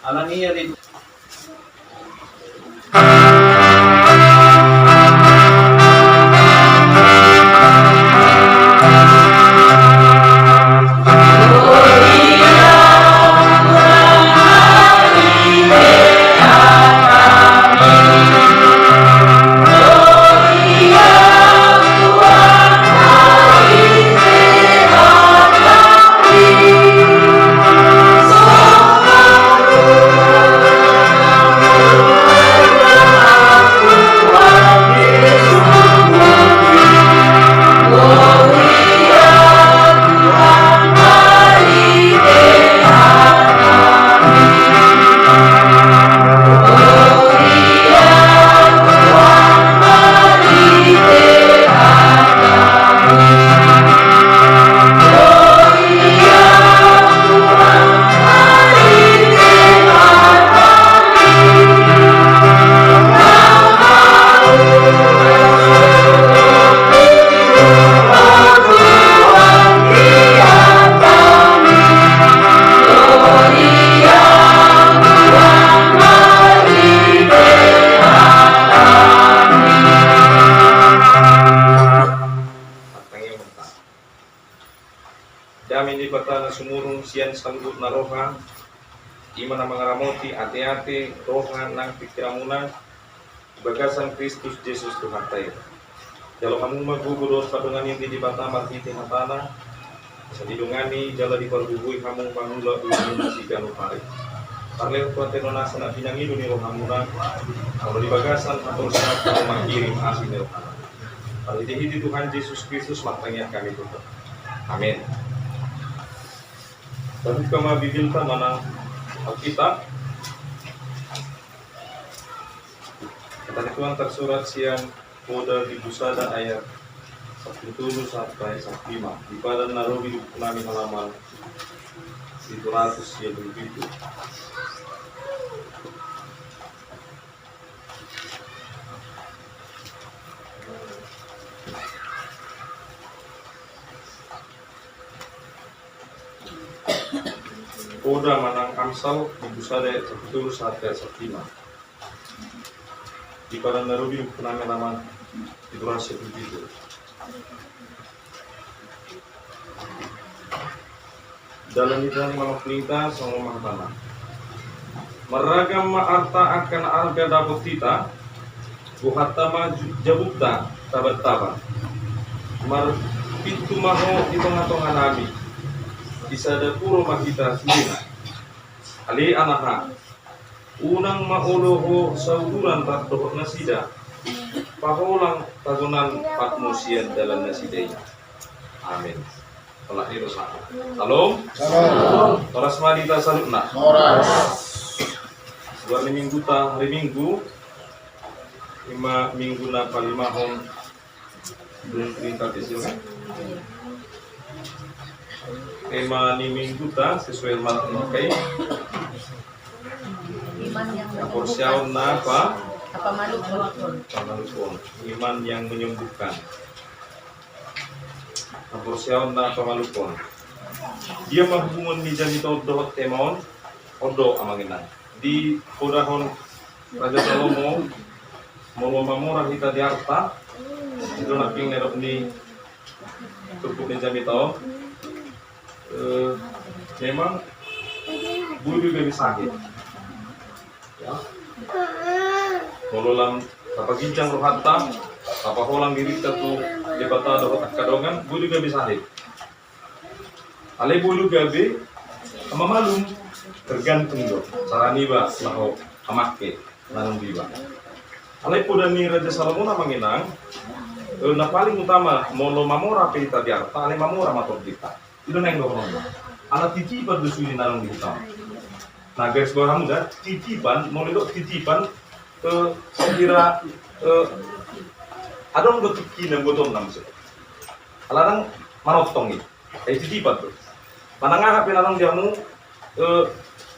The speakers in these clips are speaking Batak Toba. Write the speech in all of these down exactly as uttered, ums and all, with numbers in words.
Alani i, ale. Dame ni Debata na sumurung sian saluhut na roha, i ma na mangaramoti ateate, roha nang pingkiranmuna di bagasan Kristus Jesus Tuhanta i. Jalo hamu ma gogo dohot pardonganan ni Debata marhite hatana, asa didongani jala dipargogoi hamu mangula umur na siganup ari. Parlehon Tuhanta i do nasa na pinangido ni rohamuna, molo di bagasan hatorang mangkirim asi ni rohana. Marhitehite Tuhan Jesus Kristus martangiang hami tu Ho. Amen. Tabuka ma Bibelta manang Alkitab. Hata ni Tuhan tarsurat sian Poda bindu sada ayat sampulu tolu sahat tu ayat sampulu lima. Di Padan na Robi di buku nami halaman pitu ratus sia pulu pitu. Poda manang Amsal bindu sada ayat sampulu tolu sahat tu ayat sampulu lima. Di Padan na Robi di buku nami halaman pitu ratus sia pulu pitu. Dalan ni Tuhan i ma na paling tangkas, songon on ma hatana. Marragam ma arta angka na arga dapot hita, bohanta ma ju-, jabunta taban-taban. Marpintu ma ho di tonga-tonga nami, di sada puro ma hita sudena. Ale anaha, unang ma olo ho sauduran rap dohot nasida, paholang tagonan patmo sian dalan nasida i. Amen. Tolak ni dosa. Shalom. Shalom. Horas ma di hita saluhutna. Horas. Suar ni Mingguta, hari Minggu, i ma Minggu na palimahon. Belum tingkat di sini. Tema ni Mingguta sesuai mat-, oke. Iman yang menyembuhkan. Haporseaon na apa? Apa malukon? Apa malukon? Iman yang menyembuhkan. Haporseaon na apa malukon? Dia ma hubungan ni jamita on dohot tema on, on do amang inang. Di podahon Raja Salomo, molo mamora hita di arta, i do na ping nidok ni turpuk ni jamita on, eh, memang boi do gabe sahit. Ya. Molo lam tapaginjang rohanta, tapaholang dirinta tu Debata dohot angka dongan, boi do gabe sahit. Alai boi do gabe mamalum, tergantung do cara niba laho mamangke naung diba. Alai poda ni Raja Salomo na amang inang, eh, na paling utama molo mamora pe hita di arta, alai mamora ma tondinta. I do naeng dohononna. Ala titipan do sude naung di hita. Na garis bawah hamu da, titipan, molo didok titipan, eh, sahira, eh, adong do tingki na buatonna muse. Ala ndang manongtong i. Eh, titipan do. Manang aha pe naung di hamu, eh,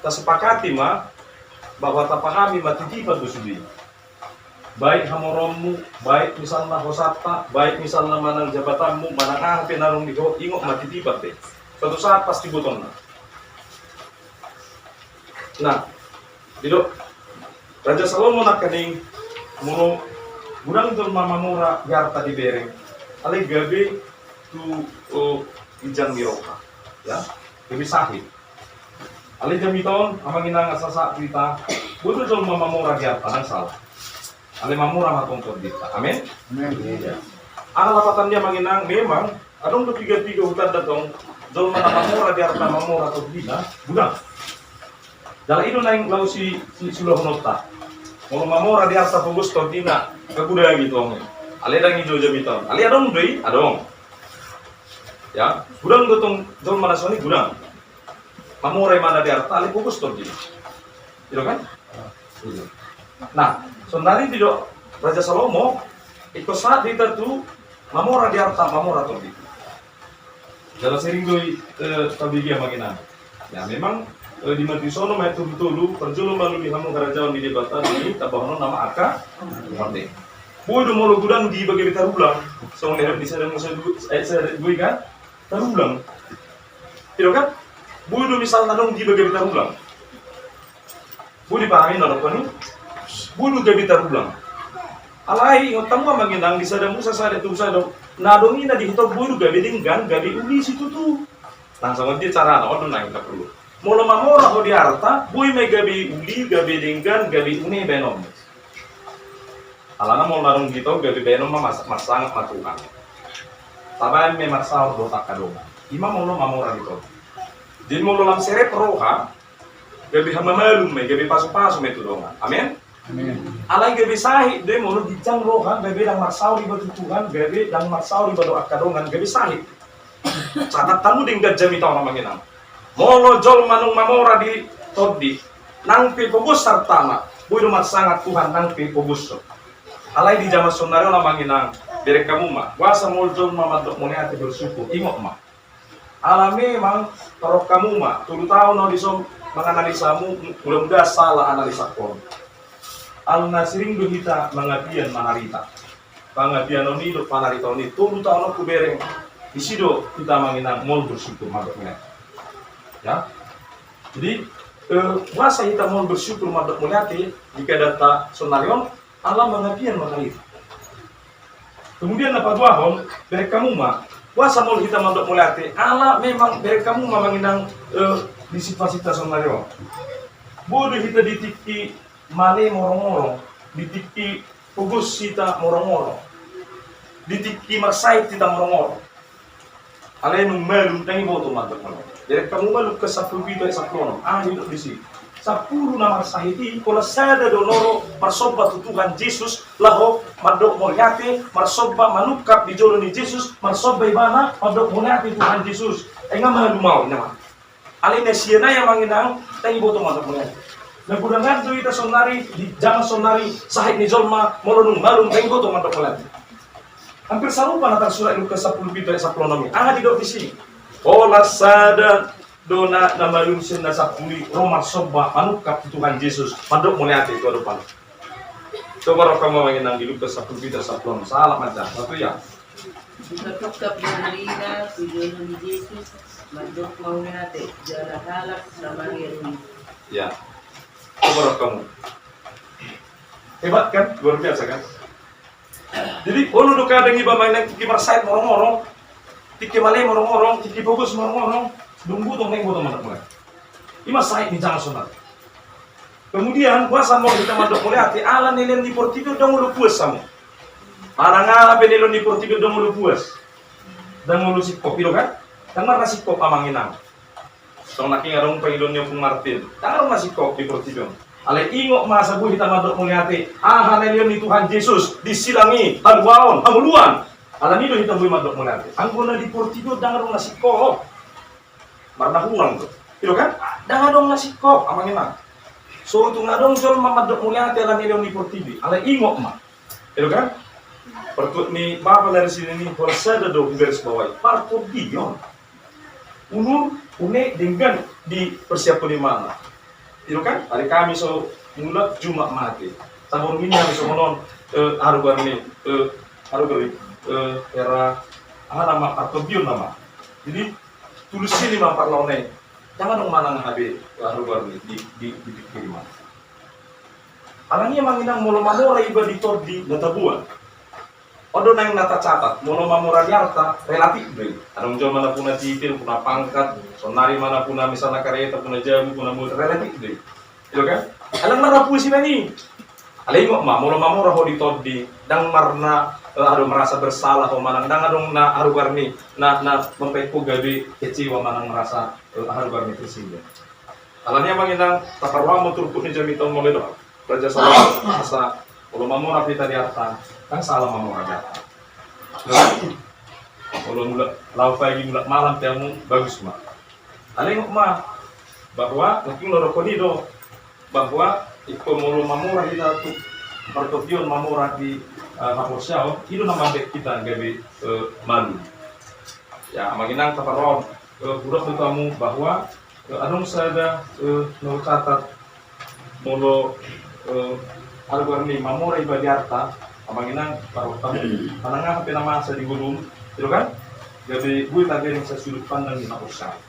tasepakati ma bahwa tapahami ma titipan do sude. Baik hamoraonmu, baik misalna hosanta, baik misalna manang jabatanmu, manang aha pe naung di ho, ingot ma titipan pe. Suatu saat pasti buatonna. Nah, Didok Raja Salomo nangkaning, molo godang jolma mamora di arta dibereng, alai gabe tu, o, ginjang ni roha, ya, gabe sahit. Alai jamita on, amang inang, asa sahat tu hita, boi do jolma mamora di arta, ndang sala. Alai mamora ma tong tondinta. Amin. Amin. Ya. Aha lapatan ni, amang inang? Memang adong do piga-piga hutanda tong, jolma na mamora di arta, mamora tondina, godang. Jala i do naeng laho si, si, siulahononta. Molo mamora di arta pogos tondina, gabe godang i tong. Alai ndang i do jamita on. Alai adong do i, adong. Ya, godang do tong jolma na songon i, godang. Mamora ibana di arta, alai pogos tondina. I do kan? Nah, saonari didok Raja Salomo, ingkon sahat do hita tu mamora di arta, mamora tondina. Jala sering do i, eh, tabege, amang inang. Ya, memang, eh, di Matius onom ayat tolu pulu tolu, parjolo malului hamu harajaon ni Debata, dung i tambahon nama angka pande. Boi do molo godang diiba gabe tarulang. Songon i di Sada Musa du-, ayat sada dua i kan? Tarulang. I do kan? Boi do misalna adong diiba gabe tarulang. Boi dipahami na dohonon i? Boi do gabe tarulang. Alai ingot hamu, amang inang, di Sada Musa sada tolu sada, na adong i na dihuthon boi do gabe denggan, gabe uli situtu. Nah, songon dia carana, on do naeng taparlu. Molo mamora ho di arta, boi ma i gabe uli, gabe denggan, gabe une baenonmu. Alana molo na adong dihuthon gabe baenon ma, mas-, marsangap ma Tuhan. Tabaen ma i marsaor dohot angka dongan. I ma molo mamora di tondi. Jadi molo lam serep roha, gabe hamamalum ma i, gabe pasupasu ma i tu dongan. Amin? Amin. Alai gabe sahit do i molo ginjang roha, gabe ndang marsaor iba tu Tuhan, gabe ndang marsaor iba dohot angka dongan, gabe sahit. Catat hamu denggan jamita on, amang inang. Molo jolma nunga mamora di tondi, nang pe pogos artana, boi do marsangap Tuhan nang pe pogos. Alai di jaman saonari on, amang inang, bereng hamu ma, boasa molo jolma mandok mauliate, bersyukur, ingot ma. Ala memang, torop hamu ma, tolu taon au dison manganalisa hamu, mudah-mudahan sala analisangkon. Ala na sering do hita mangapian manarita. Pangapian on i dohot panaritaon i, tolu taon on hubereng, disi do hita, amang inang, molo bersyukur mandok mauliate. Ya. Jadi, eh, boasa hita molo bersyukur mandok mauliate di keadaanta saonari on, ala mangapian manarita. Kemudian na paduahon, bereng hamu ma, boasa molo hita mandok mauliate, ala memang bereng hamu ma, amang inang, eh, di situasita saonari on. Boi do hita di tingki male morongorong, di tingki pogos hita morongorong, di tingki marsahit hita morongorong. Alai nunga malum ndang diboto mandok mauliate. Bereng hamu ma Lukas sampulu pitu ayat sampulu onom. Aha didok disi? Sampulu na marsahit i, holan sada do na ro marsomba tu Tuhan Jesus, laho mandok mauliate, marsomba manungkap di jolo ni Jesus, marsomba ibana, mandok mauliate Tuhan Jesus. Ai nga malum au, inna ma. Alai na sian i, amang inang, ndang diboto mandok mauliate. Na godang do hita saonari, di jaman saonari, sahit ni jolma, molo nunga malum, ndang diboto mandok mauliate. Hampir sarupa na tarsurat Lukas sampulu pitu ayat sampulu onom i. Aha didok disi? Holan sada do na, na malum sian na sampulu i, ro marsomba, manungkap tu Tuhan Jesus, mandok mauliate tu adopanna. Coba ro hamu, amang inang, di Lukas sampulu pitu ayat sampulu onom. Sahala ma jala, satu ya. Situngkap-tungkap do diriNa tu jolo ni Jesus, mandok mauliate, jala halak Samaria do i. Ya. Coba ro hamu. Hebat kan? Luar biasa kan? Jadi, olo do kadang iba, amang inang, tingki marsahit morongorong, tingki male morongorong, tingki pogos morongorong, dung butong ndang diboto mandok mauliate. I ma sahit ni jaman saonari. Kemudian, boasa molo hita mandok mauliate, ala na nilehon ni portibi on ndang olo puas hamu. Manang aha pe na nilehon ni portibi on ndang olo puas. Ndang olo singkop, i do kan? Ndang marna singkop, amang inang. Songon nangkin adong pangidoan ni Ompung Martin. Ndang adong na singkop di portibi on. Alai ingot ma asa boi hita mandok mauliate. Aha na nilehon ni Tuhan Jesus di silang i, haluaon, hangoluan. Alani i do hita boi mandok mauliate. Anggo na di portibi on ndang adong na singkop. Marna hurang do. I do kan? Ndang adong na singkop, amang inang. So tung adong jolma mandok mauliate ala na nilehon ni portibi. Alai ingot ma. I do kan? Partuat ni Bapa na di surgo i, holan sada do huberes baoa i. Partondion. Unur, une, denggan dipersiaphon ibana. I do kan? Ari Kamis so mulak, Jumat mate. Taboru ni hami songon on, eh, aha do goar ni, eh, aha do goar ni, eh, era, aha nama, partondion nama. Jadi, tulus i ma parlahona i. Ndang adong manang hape, aha do goar ni, di, di, di pikiran. Alani i amang inang, molo mamora iba di tondi na taboan, on do naeng na tacatat, molo mamora di arta relatif do i. Adong jolma na puna titir, puna pangkat, sonari ma na puna misalna kareta, puna jabu, puna mobil, relatif do i. Io kan? Alai marna pua sian i. Alai ingot ma, molo mamora ho di tondi, ndang marna, eh, aduh, merasa bersalah ho manang ndang adong na haruar ni, na, na membuat ho gabe kecewa manang merasa, eh, haruar ni tersinggung. Alani i amang inang, taparrohahon ma turpuk ni jamita on molo i do. Raja Salomo, asa molo mamora pe hita di arta, ndang salah mamora di arta. Molo mulak, laho pagi mulak malam pe hamu, bagus ma. Alai ingot ma, bahwa, nangkin na hudok i do, bahwa ingkon molo mamora hita tu partondion, mamora di, eh, haporseaon, i do na mambuat hita gabe, eh, malu. Ya, amang inang, taparrohahon, eh, hudok ma tu hamu bahwa, eh, adong sada, eh, na hucatat, molo, eh, haruar ni mamora iba di arta, amang inang, taparrohahon, manang aha pe na masa di ngolum, io kan? Gabe boi tabereng sasudut pandang di haporseaon.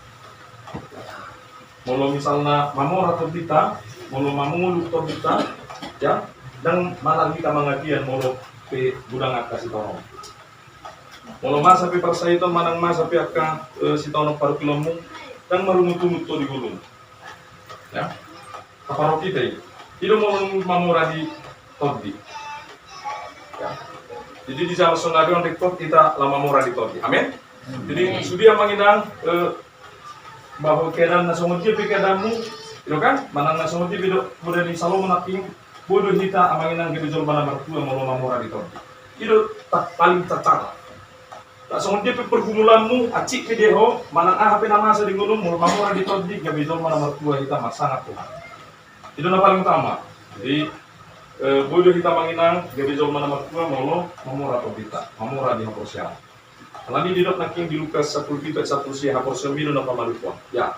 Molo misalna mamora tondinta, molo mamoluk tondinta, ya, ndang malang hita mangapian molo pe godang angka sitaonon. Molo masa pe parsahiton manang masa pe angka, eh, sitaonon parungkilonmu, ndang marungutungut ho di ngolum. Ya. Taparrohahon hita i. I do molo mamora di tondi. Ya. Jadi di zaman sonari on ringkot hita laho mamora di tondi. Amin. Jadi sude amang inang, eh, bahwa keadaan na songon dia pe keadaanmu, io kan? Manang na songon dia pe do, molo di Salomo nangkin, boi do hita amang inang gabe jolma na martua molo mamora di tondi. I do ta-, paling tacatat. Nah, songon dia pe pergumulanmu, hansit pe dia ho, manang aha pe na masa di ngolum, molo mamora di tondi, gabe jolma na martua hita marsangap Tuhan. I do na paling utama. Jadi, eh, boi do hita amang inang gabe jolma na martua molo mamora tondinta, mamora di haporseaon. Alani i didok nangkin di Lukas sampulu pitu ayat sampulu sia, haporseaon i do na pamalumhon. Ya.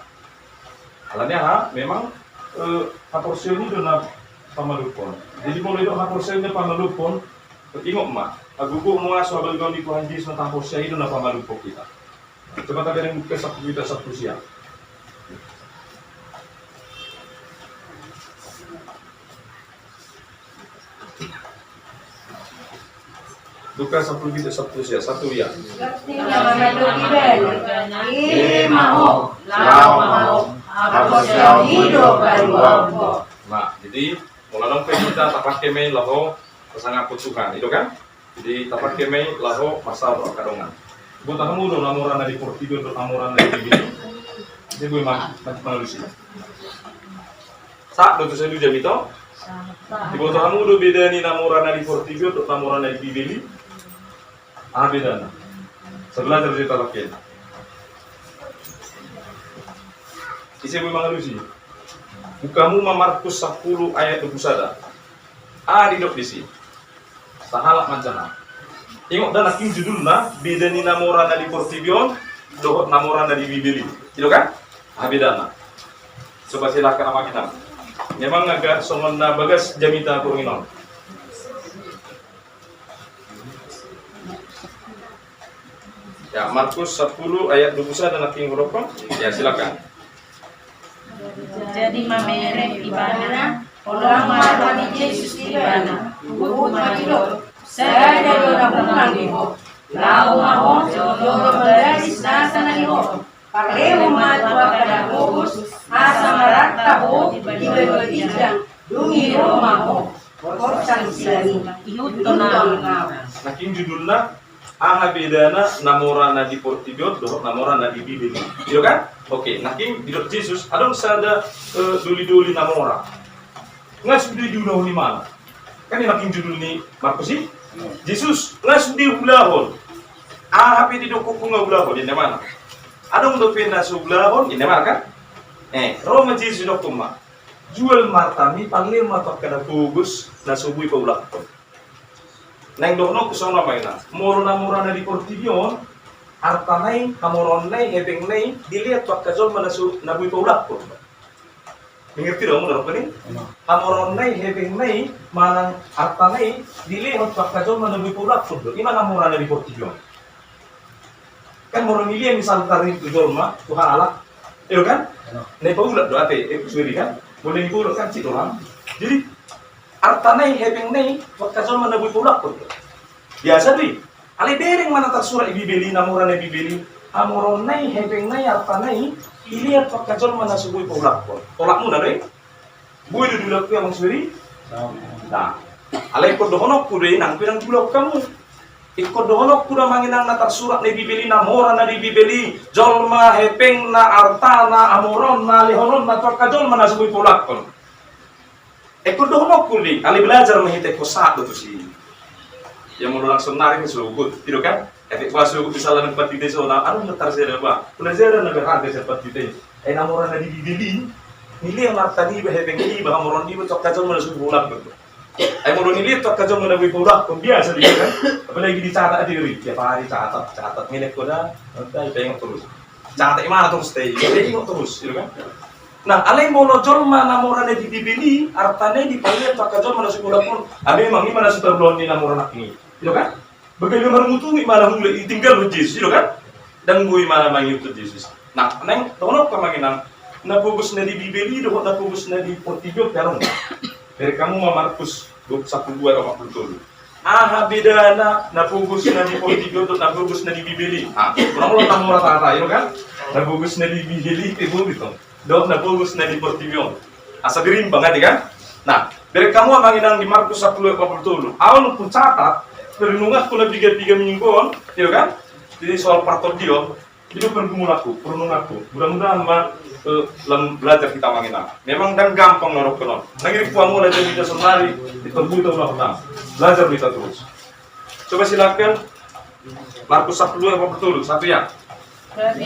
Alani aha, memang, eh, haporseaon i do na pamalumhon. Jadi molo didok haporseaon i na pamalumhon, ingot ma, hagogoon, hasohasoan, habaligombaligomon ni Tuhan Jesus na tahaporseai i do na pamalumhon hita. Coba tabereng Lukas sampulu pitu ayat sampulu sia. Lukas sampulu pitu ayat sampulu sia, satu ya. Ima ho, laho ma ho, haporseaonmu do paluahon ho. Nah, jadi molo adong pe hita, tapake ma i laho tarsangap Tuhan, i do kan? Jadi tapake ma i laho marsaor angka dongan. Diboto hamu do na mora na di portibi on dohot na mora na di bibeli? Jadi boi ma-, ma-, mangalusi. Sahat do tu saluhutna i, to? Diboto hamu do beda ni na mora na di portibi on dohot na mora na di bibeli? Aha bedana? Sabalajar do hita bahen. Ise boi mangalusi? Buka hamu ma Markus sampulu ayat dua pulu sada. Aha didok disi? Sahalak manjaha. Ingot da, nangkin judulna beda ni na mora na di portibi on dohot na mora na di bibeli. I do kan? Aha bedana? Coba silakan amang inang. Memang agak songon na bagas jamita borngin on. Ya, Markus sampulu ayat dua pulu sada, nangkin hudok hamu. Ya, silakan. Jadi mamereng ibana, holan marhami Jesus ibana, huhut ma didok: Sada do na hupangido, laho ma ho jolo magadis nasa na nihol. Parlehon ma tu angka na pogos, asa mararta ho di baloan ginjang, dung i ro ma ho. Horas ni sian i, ihuthon ahu. Nangkin judulna, aha bedana na mora na di portibi on dohot na mora na di bibeli? I do kan? Oke, nangkin didok Jesus, adong sada, eh, dolidoli na mora. Nga sude diulahon ibana. Kan i nangkin judul ni Markus i? Jesus, nga sude huulahon. Aha pe didokhonhu nga huulahon, ninna ibana. Adong dope na so huulahon, ninna ibana kan? Eh, ro ma Jesus, didokhon ma: Jual ma artam i, parlehon ma tu angka na pogos, na so boi paulakhon. Naeng dohononku songon on ma, inang. Molo na mora na di portibi on, artana i, hamoraonna i, hepengna i, dilehon tu angka jolma na so, na boi paulakhon. Mengerti do hamu na hudok i? Hamoraonna i, hepengna i, manang artana i, dilehon tu angka jolma na boi paulakhon do. I ma na mora na di portibi on. Kan molo dilehon misal taringot tu jolma, tu halak, i do kan? Na ipaulak do ate, eh, sueri kan? Molo dipaulak kan hansit do hami. Jadi, artana i, hepengna i, tu angka jolma na boi paulakhon. Biasa do i. Alai bereng ma na tarsurat di Bibel i, na mora na di Bibel i, hamoraonna i, hepengna i, artana i, dilehon tu angka jolma na so boi paulakhon. Tolak muna do i. Boi do diulahon hamu, Amang Suheri? Nah, alai ingkon dohononku do i, nang pe ndang diulahon hamu. Ingkon dohononku do, Amang Inang, na tarsurat na di Bibel i, na mora na di Bibel i, jolma hepengna, artana, hamoraonna, lehononna tu angka jolma na so boi paulakhon. Ingkon dohononku do i, alai belajar ma hita, ingkon sahat do tusi. Ia molo langsung narik sogot, i do kan? Etek ba sogot misalna nang pandita i, so na, anu, na tarseda ba. Pelajaran na berharga sian pandita i. Ai na mora na di Bibel i, nilehon arta niba, hepeng niba, hamoraon niba tu angka jolma na so boi paulakhon. Ai molo nilehon tu angka jolma na boi paulakhon, biasa do i kan? Apalagi dicatat, tiap hari catat, catat, nilehon da, nanti pengen terus. Catat i ma na torus, te, ingot torus, i do kan? Nah, alai molo jolma na mora na di Bibel i, artana i dipalehon tu angka jolma na so boi paulakhon. Ah, memang i ma na so tarulaon ni na mora nangkin i, i do kan? Bagaimana marmutungi ma na hula i, tinggalhon Jesus, i do kan? Ndang boi ma na mangihuthon Jesus. Nah, naeng dohononku, Amang Inang, na pogos na di Bibel i dohot na pogos na di portibi on pe adong. Bereng hamu ma Markus sampulu dua ayat opat pulu tolu. Aha bedana na pogos na di portibi on dohot na pogos na di Bibel i? Ah, unang olo na mora tata, i do kan? Na pogos na di Bibel i pe boi tong. Dohot na pogos na di portibi on. Asa berimbang ate kan? Nah, bereng hamu, Amang Inang, di Markus sampulu ayat opat pulu tolu. Ahu nunga hucatat, perenunganku na piga-piga minggu on, i do kan? Jadi soal partondion, i do pergumulanku, perenunganku. Mudah-mudahan ma, eh, lam belajar hita, Amang Inang. Memang ndang gampang na dohonon. Nang i di puang ola jadi kita sonari, di terbuka ulah ulang. Belajar hita terus. Coba silakan. Markus sampulu dua ayat opat pulu tolu, satu ya. Gabe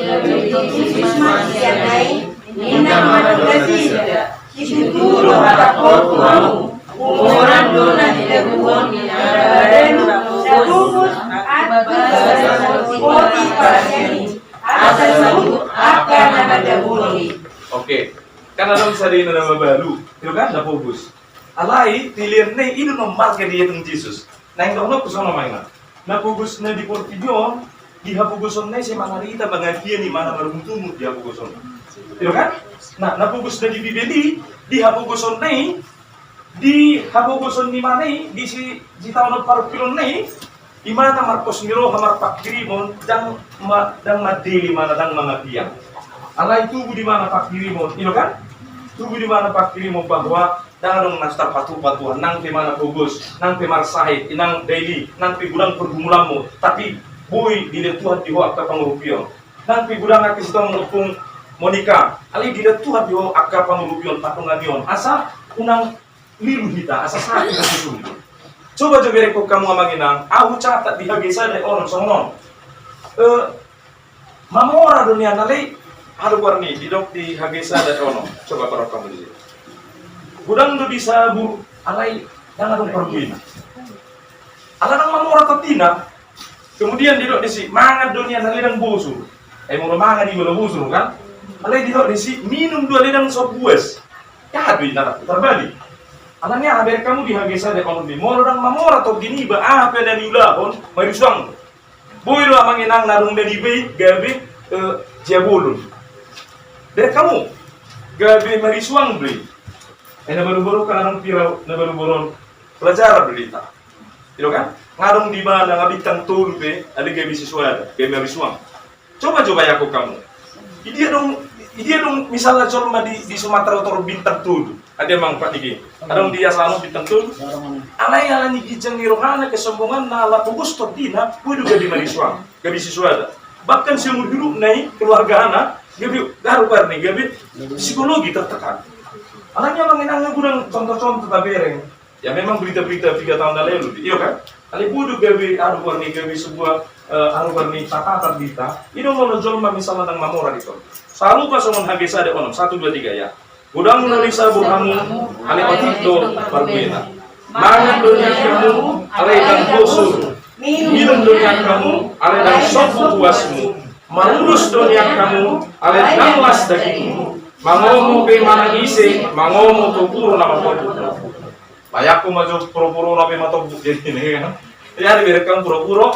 dung i Jesus manang sian na i, ninna ma tu nasida: Situtu do hatangku tu hamu, umur do na nidabuhon ni na mardalan tu pogos, asa saut angka na mardalan i. Oke, kan adong sada inna na mabalu, i do kan, na pogos. Alai pilihan na i, i do na marga dietong Jesus. Naeng dohononku songon on, Amang Inang. Na pogos na di portibi on, di hapogosonna i sai mangarita, mangapia i ma na marmutmut di hapogosonna i. I do kan? Nah, na pogos na di Bibel i, di hapogosonna i, di hapogoson ni imana i, di si, di taon parungkilonna i, imana marpos ni roha, marpanghirimon, ndang ma, ndang mandele imana, ndang mangapia. Alai tubu di imana panghirimon, i do kan? Tubu di imana panghirimon bahwa ndang adong na so tarpatupa Tuhan, nang pe imana pogos, nang pe marsahit, inang daily, nang pe godang pergumulanmu, tapi boi dilehon Tuhan di ho angka pangurupion. Nang pe godang angka situan, Ompung Monika, alai dilehon Tuhan di ho angka pangurupion, pardonganion. Asa unang lilu hita, asa sahat hita sisungkun. Coba jo berengkon hamu, Amang Inang, ahu catat di Hagesada onom songon on. Eh, Mamora do nian, alai, aha do goar ni i, didok di Hagesada onom. Coba parrohahon hamu disi. Godang do bisa bu, alai ndang adong parbuena. Ala ndang mamora tondina. Kemudian didok disi, mangan do nian, alai ndang bosur. Eh, molo mangan i molo bosur kan? Alai didok disi, minum do, alai ndang so puas. Aha do i, na tarbalik. Alani aha, bereng hamu di Hagesada onom i, molo ndang mamora tondi niba, aha pe na niulahon, marisuang. Boi do, Amang Inang, na dung na niba i gabe, eh, jabolon. Bereng hamu, gabe marisuang do i. Eh, na baru-baru kan adong pira na baru-baru on pelajaran do hita. I do kan? Nga adong di mana nga bintang tolu pe, alai gabe sisada, gabe marisuang. Coba jo bayangkon hamu. Idia dung, idia dung misalna jolma di, di Sumatera Utara bintang tolu. Ate, Amang, Pak Diki. Adong di asa anu bintang tolu. Alai alani ginjang ni rohana, kesombonganna, ala pogos tondina, boi do gabe marisuang, gabe sisada. Bahkan seumur hidupna i, keluargana, gabe, garu karni, gabe psikologi tertekan. Alani, Amang Inang, nga godang contoh-contoh tabereng. Ya, memang berita-berita tiga tahun na lalu, i do kan? Alai boi do gabe, aha do goar ni i, gabe sebuah, eh, aha do goar ni i, catatan di hita. I do molo jolma misalna ndang mamora di tonga. Sarupa songon Hagesada onom, satu, dua, tiga, ya. Godang na nisahat hamu, alai otik do parbuena. Mangan do nian hamu, alai ndang bosur. Minum do nian hamu, alai ndang sombu puasmu. Maulos do nian hamu, alai ndang las dagingmu. Mangomo pe manang ise, mangomo tu puro na matobuk. Bayangkon ma jo puro-puro na pe matobuk jadi ini, kan? Jadi bereng hamu puro-puro,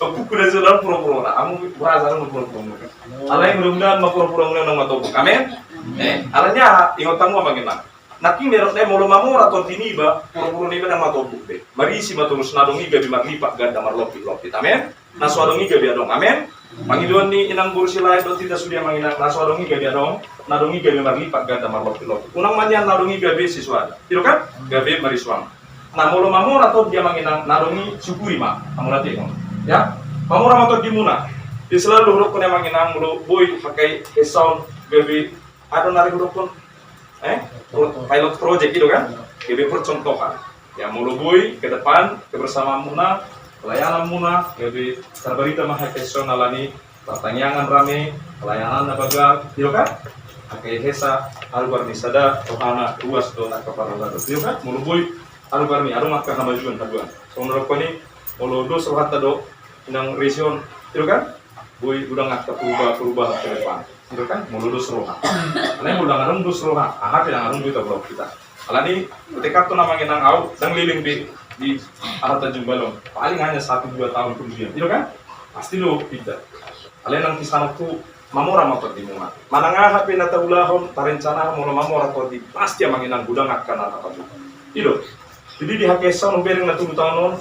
tobuk na jo dalam puro-puro na. Hamu berasa dalam puro-puro na. Alai mudah-mudahan ma puro-puro na matobuk. Amin. Eh, alani aha, ingot hamu, Amang Inang. Nangkin didok na i molo mamora tondi niba, puru-puru niba na matombuk be. Marisi ma torus na adong i gabe marlipat ganda marlompit-lompit. Amen. Na so adong i gabe adong. Amen. Pangidoan ni inang boru Silaet dohot hita sude amang inang, na so adong i gabe adong, na adong i gabe marlipat ganda marlompit-lompit. Unang ma nian na adong i gabe sisuada. I do kan? Gabe marisuang. Na molo mamora tondi amang inang, na adong i syukuri ma, hamu na tengok. Ya. Mamora ma tondimuna. Di selalu hudokkon amang inang molo boi pakai hesaon gabe, aha do na ri hudokkon, eh, pro-, pilot project i do kan? Gabe percontohan. Ya, molo boi ke depan kebersamaanmuna, pelayananmuna gabe tarbarita ma hahesaon alani partangiangan rame, pelayanan na bagak, i do kan? Angka hesa, aluar ni sada rohana, ruas dohot angka parrohana dohot, i do kan? Molo boi aluar ni, adong angka hamajuon haduan. Songon na hudokkon i, molo dos rohanta dohot inang Resion, i do kan? Boi godang angka perubahan-perubahan ke depan. I do kan? Molo dos roha. Alai molo ndang adong dos roha, aha pe ndang adong boi taulahon hita. Alani, tekatku amang inang, au ndang leleng be di aha Tanjung Balong. Paling hanya satu dua tahun kemudian. I do kan? Pasti do pindah. Alai nang sisanonku, mamora ma tondimuna. Manang aha pe na taulahon, tarencanahon, molo mamora tondi, pasti amang inang godang angka na tapajuhon. I do. Jadi di hakesaon hubereng na tolu taon on,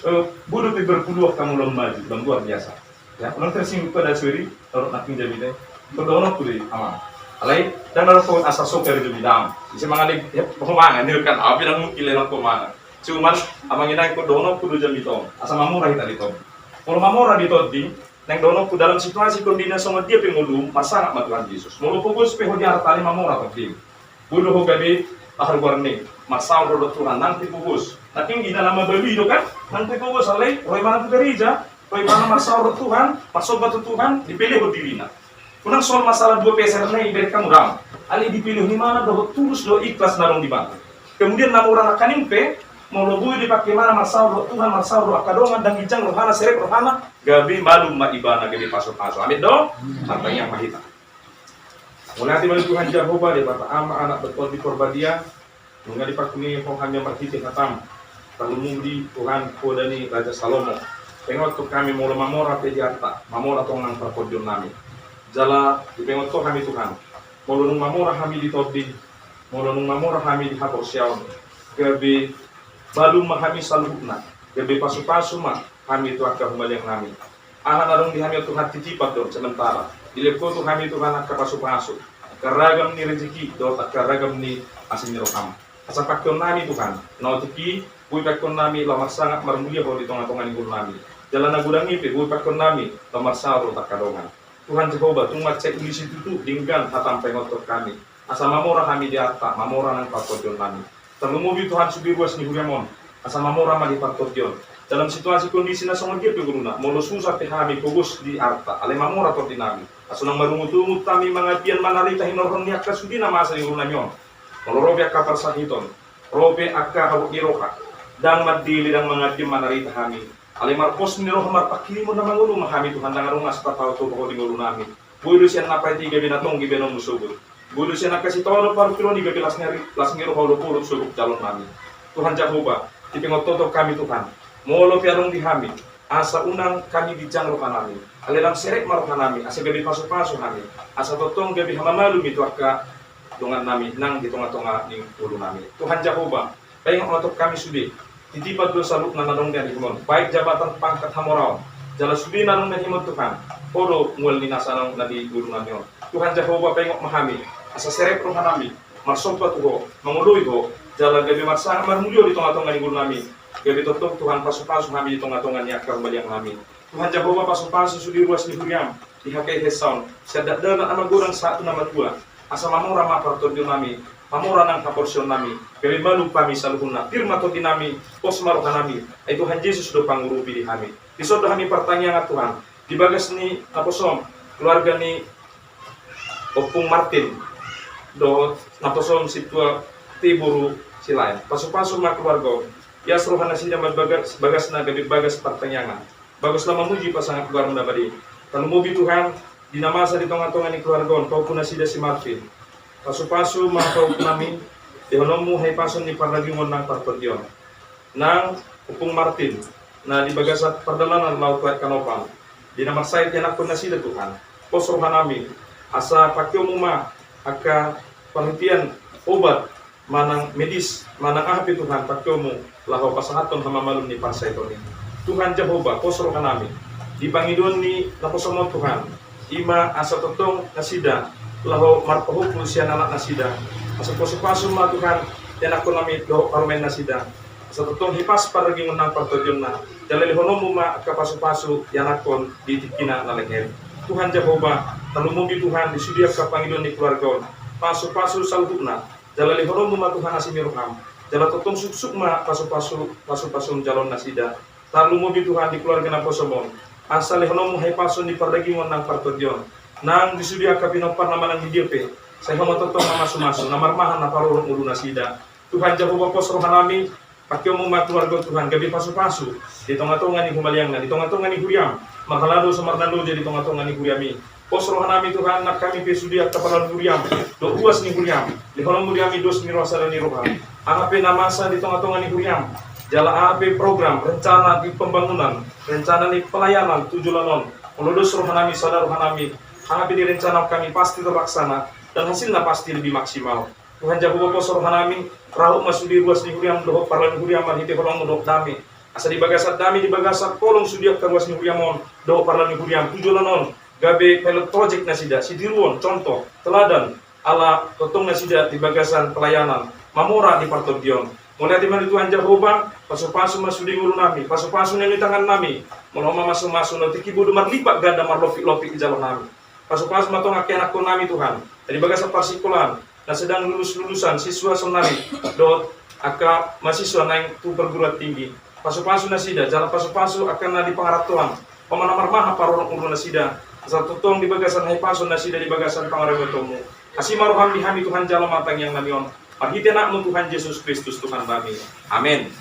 eh, boi dope berpeluang hamu lam maju, lam luar biasa. Ya, unang tersinggung pada suri, torop nangkin jamita i. Ingkon dohononku do i, amang. Alai, ndang na ro asa soker do i, dang. Ise mangan i, ya, ho mangan, i do kan, au pe ndang mungkin lelang ho mangan. Cuman, amang inang, ingkon dohononku do jamita on. Asa mamora hita di tondi. Molo mamora di tondi, naeng dohononku dalam situasi kondisi na songon dia pe ngolum, marsangap ma Tuhan Jesus. Molo pogos pe ho di arta, alai mamora tondimi. Boi do ho gabe, aha, aluar ni, marsaor ro dohot Tuhan, nang pe pogos. Nangkin di dalam mabalu i do kan, nang pe pogos, alai ro imana tu gereja, ro imana marsaor dohot Tuhan, marsomba tu Tuhan, dipelehon dirina. Unang soal masalah dua peser na i, ibereng hamu dang. Alai dipelehon imana dohot tulus dohot ikhlas na adong di ibana. Kemudian na mora nangkaning pe, molo boi dipake imana marsaor dohot Tuhan, marsaor dohot angka dongan, ndang ginjang rohana, serep rohana, gabe malum ma ibana, gabe pasu-pasu. Amin do? Martangiang ma hita. Mauliate ma di Tuhan Jahowa, Debata Ama, Anak, dohot Tondi Porbadia, nunga dipangkuni Ho hami marhite hataM. Tarlumobi Tuhan, poda ni Raja Salomo. Paingot Ho hami molo mamora pe di arta, mamora tong nang partondionnami. Jala dipaingot Ho hami Tuhan, molo nunga mamora hami di tondi, molo nunga mamora hami di haporseaon, gabe malum ma hami saluhutna, gabe pasu-pasu ma hami tu angka humaliangnami. Aha na adong di hami on Tuhan, titipan do on sementara. Dilehon Ho tu hami Tuhan angka pasu-pasu, angka ragam ni rejeki dohot angka ragam ni asi ni rohaM. Asa pangkeonnami Tuhan, na otik i, boi pangkeonnami laho marsangap marmulia Ho di tonga-tonga ni ngolunami. Jala na godang i pe boi pangkeonnami laho marsaor dohot angka dongan. Tuhan Jahowa, tung mansai uli situtu denggan hataM paingothon hami. Asa mamora hami di arta, mamora nang partondionnami. Tarlumobi Tuhan sude ruas ni huriaM on, asa mamora ma di partondion. Dalam situasi kondisi na songon dia pe ngoluna, molo susa pe hami pogos di arta, alai mamora tondinami. Asa unang marungut-ungut hami mangabian manarita hinorhon ni angka sude na masa di ngolunami on. Molo ro pe angka parsahiton, ro pe angka habot ni roha, ndang mandele, ndang mangabian manarita hami. Alai marpos ni roha marpanghirimon na mangolu ma hami Tuhan, ndang adong asa tataotoba Ho di ngolunami. Boi do sian na paet i gabe na tonggi baenonMu sogot. Boi do sian angka sitaonon parungkilon i gabe las ni ari, las ni roha, olop-olop sogot jalonnami. Tuhan Jahowa, dipaingot Ho do hami Tuhan, molo pe adong di hami, asa unang hami ginjang rohanami. Alai lam serep ma rohanami, asa gabe pasu-pasu hami. Asa tongtong gabe hamamalum i tu angka dongannami nang di tonga-tonga ni ngolunami. Tuhan Jahowa, paingot ma tong hami sude. Titipan do saluhutna na adong di andikMon, baik jabatan, pangkat, hamoraon, jala sude na adong di andikMon Tuhan. Ho do mual ni nasa na adong na di ngolunami on. Tuhan Jahowa, paingot ma hami, asa serep rohanami, marsomba tu Ho, mangoloi Ho, jala gabe marsangap marmulia Ho di tonga-tonga ni ngolunami. Gabe tongtong Tuhan pasu-pasu hami di tonga-tonga ni angka humaliangnami. Tuhan Jahowa, pasu-pasu sude ruas ni huriaM di hakehe on, sian dakdanak na magodang sahat tu na matua. Asa mamora ma partondionnami, mamora nang haporseaonnami, gabe malum hami saluhutna, pir ma tondinami, pos ma rohanami, ai Tuhan Jesus do pangurupi di hami. Dison do hami partangiangan Tuhan, di bagas ni naposoM, keluarga ni Ompung Martin dohot naposoM Sintua T boru Silaet. Pasu-pasu ma keluarga on, ias rohanasida ma bagas, bagasna gabe bagas partangiangan. Bagas laho mamuji pasangap goarMu na badia. Tarlumobi Tuhan, di na masa di tonga-tonga ni keluarga on, pahompu nasida si Martin. Pasu-pasu ma pahompunami, lehononMu hahipason ni pardagingon nang partondion. Nang Ompung Martin, na di bagasan pardalanan laho tu aek Kanopan, di na marsahit ianakhon nasida Tuhan, pos rohanami, asa pakeonMu ma angka panghatian obat manang medis, manang aha pe Tuhan, pakeonmu laho pasahathon hamamalum ni parsahitonnami. Tuhan Jahowa, pos rohanami di pangidoan ni naposom on Tuhan, i ma asa tongtong nasida laho marpahompu sian anaknasida. Asa pasupasu ma Tuhan ianakkonnami dohot parumaennasida, asa tongtong hipas pardagingon nang partondionna. Jala lehononmu ma angka pasupasu ianakkon di tingkina na lengher. Tuhan Jahowa, tarlumobi Tuhan di sude angka pangidoan ni keluarga on, pasupasu saluhutna. Jala lehononmu ma Tuhan asi ni roham. Jala tongtong suksuk ma pasupasu, pasupasu jaloonnasida. Tarlumobi Tuhan di keluarga naposom on, asa lehononmu hahipason di pardagingon nang partondion nang di sude angka pinomparna manang di dia pe. Sai Ho ma tongtong na mamasumasu, na marmahan, na parorot ngolunasida. Tuhan Jahowa, pos rohanami, pakeonmu ma keluarga on Tuhan gabe pasupasu di tongatonga ni humaliangna, di tongatonga ni huriam, marhalado so marnaloja di tongatonga ni huriami. Pos rohanami Tuhan, nang hami pe sude angka parlahon huriam dohot ruas ni huriam, lehononmu di hami dos ni roha sada ni roha. Aha pe na masa di tongatonga ni huriam, jala aha pe program, rencana di pembangunan, rencana ni pelayanan tu joloan on, molo dos rohanami, sada rohanami, aha pe direncanahon hami pasti terlaksana, dan hasilna pasti lebih maksimal. Tuhan Jahowa, pos rohanami, raup ma sude ruas ni huriam dohot parlahon huriam marhite holongmu dohot dame. Asa di bagasan dame, di bagasan holong sude angka ruas ni huriam on dohot parlahon ni huriam tu joloan on, gabe pilot project nasida, sitiruon, contoh, teladan, ala tongtong nasida di bagasan pelayanan, mamora di partondion. Mauliate ma di Tuhan Jahowa, pasupasu ma sude ngolunami, pasupasu na niula ni tangannami, molo mamasumasu na tingki bodo marlipat ganda marlopitlopi di jaloonnami. Pasupasu ma tongtong angka ianakkonnami Tuhan, na di bagasan parsikolaan, na sedang lulus-lulusan siswa saonari, dohot angka mahasiswa naeng tu perguruan tinggi. Pasupasu nasida, jala pasupasu angka na di pangarantoan. Ho ma na marmahan parorot ngolunasida, asa tongtong di bagasan hahipason nasida di bagasan pangarametonmu. Asi ma roham di hami Tuhan, jalo ma tangiangnami on. Marhite Anakmu Tuhan Jesus Kristus Tuhannami. Amen.